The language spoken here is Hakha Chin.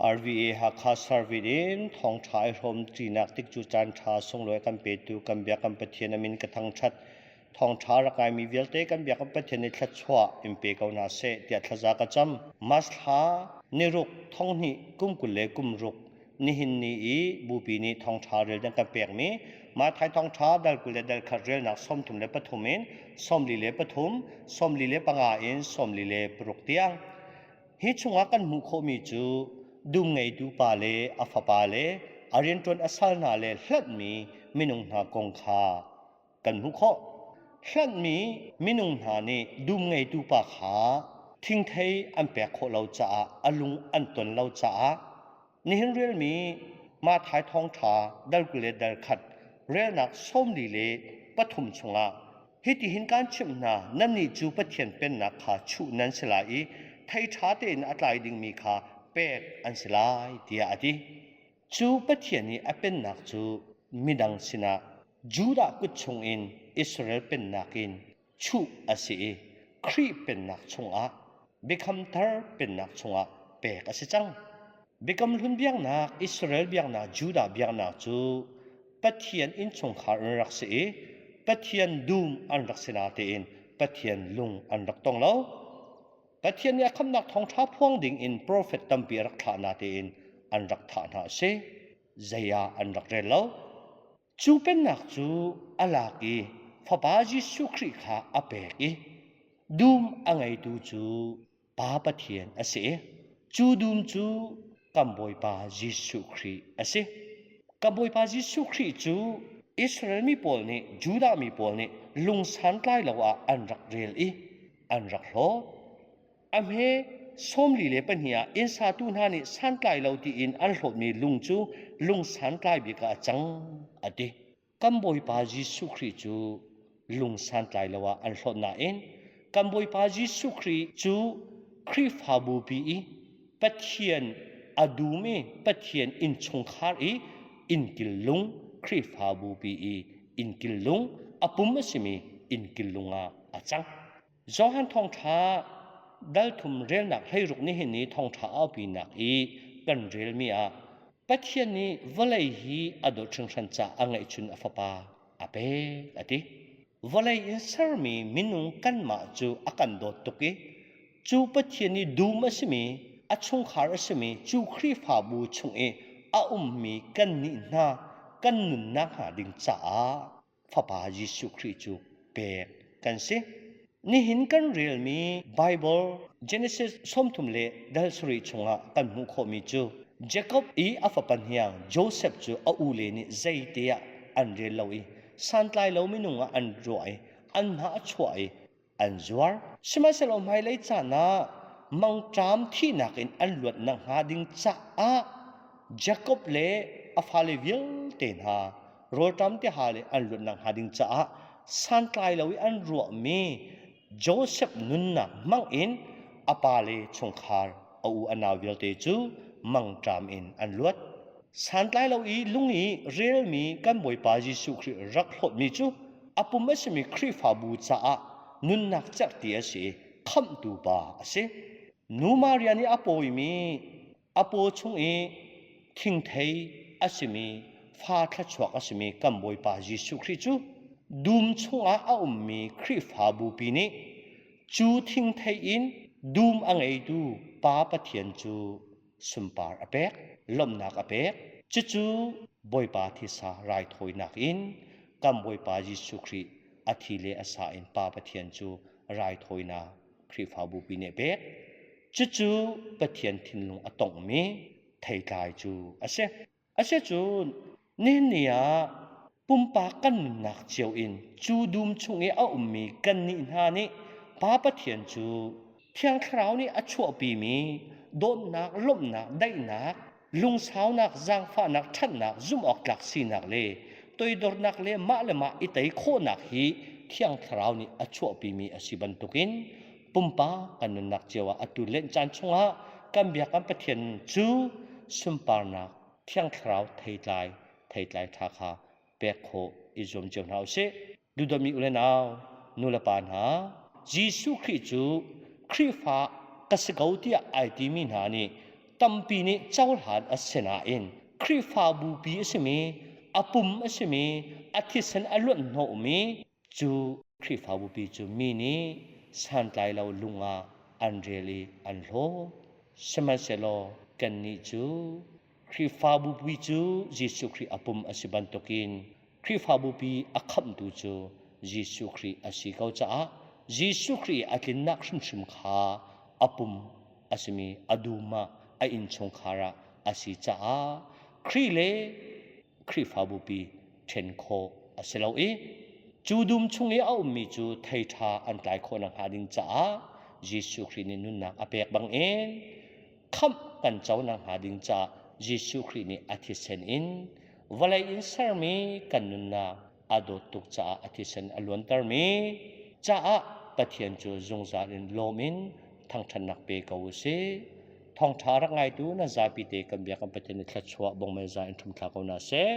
RVA Hakha Service in thawngṭha i hrawm ṭinak tik cu caan ṭha sunglawi kan petu kan biak kan Pathian a min ka thangṭhat. Thawngṭha rak ngaimi vialte kan biak kan Pathian nih thluachuah in pe ko hna seh tiah thlaza ka cam. March thla niruk thonghnih kum 26 nihin ni i bupi nih thawngṭha rel ding kan pekmi Matthai thawngṭha dal 20 le dal khat relnak 33 in 43, 45 in 46 tiang. Hi chungah kan hmuh khawhmi cu dum ngeitu pa le a fapa le a rianṭuan a sal hna le hlanhmi minung hna kong kha kan hmuh khawh. Hlanhmi minung hna nih dum ngeitu pa kha thingthei an pek khawh lo caah a lung an ton lo caah Nihin relmi Matthai thawngṭha dal 20 le dal khat relnak 43 chungah hitihin kaan chimh hna, nannih cu Pathian Pennak kha chuh nan si lai i thei ṭha tein a tlai dingmi kha pek an si lai tiah a ti. Cu Pathian i a pennak cu midang sinah Judah kut chungin Israel pennak in chuh a si i Khrih pennak chungah Biakam Thar pennak chungah pek a si cang. Biakam Hlun biaknak, Israel biaknak, Judah biaknak cu Pathian innchungkhar an rak si i Pathian dum an rak si natein Pathian lung an rak tong lo. Pathian nih a khamnak thawngṭha phuang ding in profet tampi a rak thlah natein an rak thah hna a si. Zei ah an rak rel lo. Cu pennak cu a lak i Fapa Jesuh Khrih kha a pek i dum a ngeitu cu Pa Pathian a si i cu dum cu kan Bawipa Jesuh Khrih a si. Kan Bawipa Jesuh Khrih cu Israel mi pawl nih Judah mi pawl nih lung santlai lo ah an rak rel i an rak hlawt. A hme 42 ah inn satu hna nih santlai lo tiin an hlawtmi lung cu lung santlai bik ah a cang, a ti. Kan Bawipa Jesuh Khrih cu lung santlai lo ah an hlawt nain kan Bawipa Jesuh Khrih cu Khrihfabupi i Pathian a dum i Pathian innchungkhar i innkil lung Khrihfabupi i innkil lung a pum a simi innkil lung ah a cang. Johan thawngṭha dal thum relnak 16 nihin ni thawngṭha aupinak i kan relmi ah Pathian nih vawlei hi a dawt hringhran caah a ngeihchun a fapa a pek a ti. Vawlei in sermi minung kanmah cu a kan dawt tuk i cu Pathian i dum a simi a chungkhar a simi cu Khrihfabu chung i a ummi kannih hna kan nunnak hnga ding caah Fapa Jesuh Khrih cu pek kan si. Nihin kan relmi Bible Genesis 30 le dal sarih chungah kan hmuh khawhmi cu Jacob i a fapa hniang Joseph cu a ule nih zeite ah an rel lo i santlai lo minung ah an ruah i an hna a chuah i an zuar. Sihmanhsehlaw hmailei caan ah mangṭam thihnak in an luat nakhnga ding caah Jakob le a fale vialte hna rawlṭam tiha le an luat nakhnga ding caah santlai lo i an ruahmi Joseph nunnak hmang in a pa le chungkhar a u a nau vialte cu mangṭam in an luat. Santlai lo i lung i relmi kan Bawipa Jesuh Khrih rak hlawtmi cu a pum a simi Khrihfabu caah nunnak cerhti a si i khamhtu pa a si. Nu Maria nih a pawimi a paw chung i thingthei a simi fa thluachuak a simi kan Bawipa Jesuh Khrih cu dum chungah a ummi Khrihfabu pi nih cu thingthei in dum a ngeitu Pa Pathian cu sunpar a pek, lawmhnak a pek. Cucu Bawipa thisa raithawinak in kan Bawipa Jesuh Khrih a thi le a sa in Pa Pathian cu raithawinak Khrihfabu pi nih a pek. Cucu Pathian thinlung a tonghmi theitlai cu a si. Asicun nihin ni ah pumpak kan nunnak cio in cu dum chung i a ummi kannih hna nih Pa Pathian cu Thiang Thlarau nih a chuahpimi dawtnak, lawmhnak, daihnak, lungsaunak, zaangfahnak, ṭhatnak, zumhawktlak sinak le toidornak le mah le mah i tei khawhnak hi Thiang Thlarau nih a chuahpimi a si bantukin pumpak kan nunnak cio ah atu Lent caan chungah kan biak kan Pathian cu sunparnak Thiang Thlarau theitlai theitlai ṭha kha pek khawh i zuam cio hna usih. Duhdawtmi u le nau, nu le pa hna, Jesuh Khrih cu Khrihfa ka si ko tiah ai timi hna nih Tampi nih cohlan a si nain Khrihfabu pi a simi, a pum a simi, a thisen a luanh hnawhmi cu Khrihfabu pi cu mi nih santlai lo lung ah an rel i an hlawt. Sihmanhsehlaw kannih cu Khrihfabu pi cu Jesuh Khrih a pum a si bantukin Khrihfabu pi a khamhtu cu Jesuh Khrih a si ko caah Jesuh Khrih a tlinnak hrimhrim kha a pum a simi a dum ah a innchungkhar ah a si caah Khrih le Khrihfabu pi ṭhen khawh a si lo i cu dum chung i a ummi cu thei ṭha an tlai khawh nakhnga ding caah Jesuh Khrih nih nunnak a pek bangin khamh kan co nakhnga ding caah Jesuh Khrih nih a thisen in vawlei in sermi kan nunnak a dawt tuk caah a thisen a luantermi caah Pathian cu zungzal in lawm in thangṭhatnak pe ko u sih. Thawngṭha rak ngaitu na zapi te kan biak kan Pathian nih thluachuah bongmei za in ṭhumthla ko hna seh.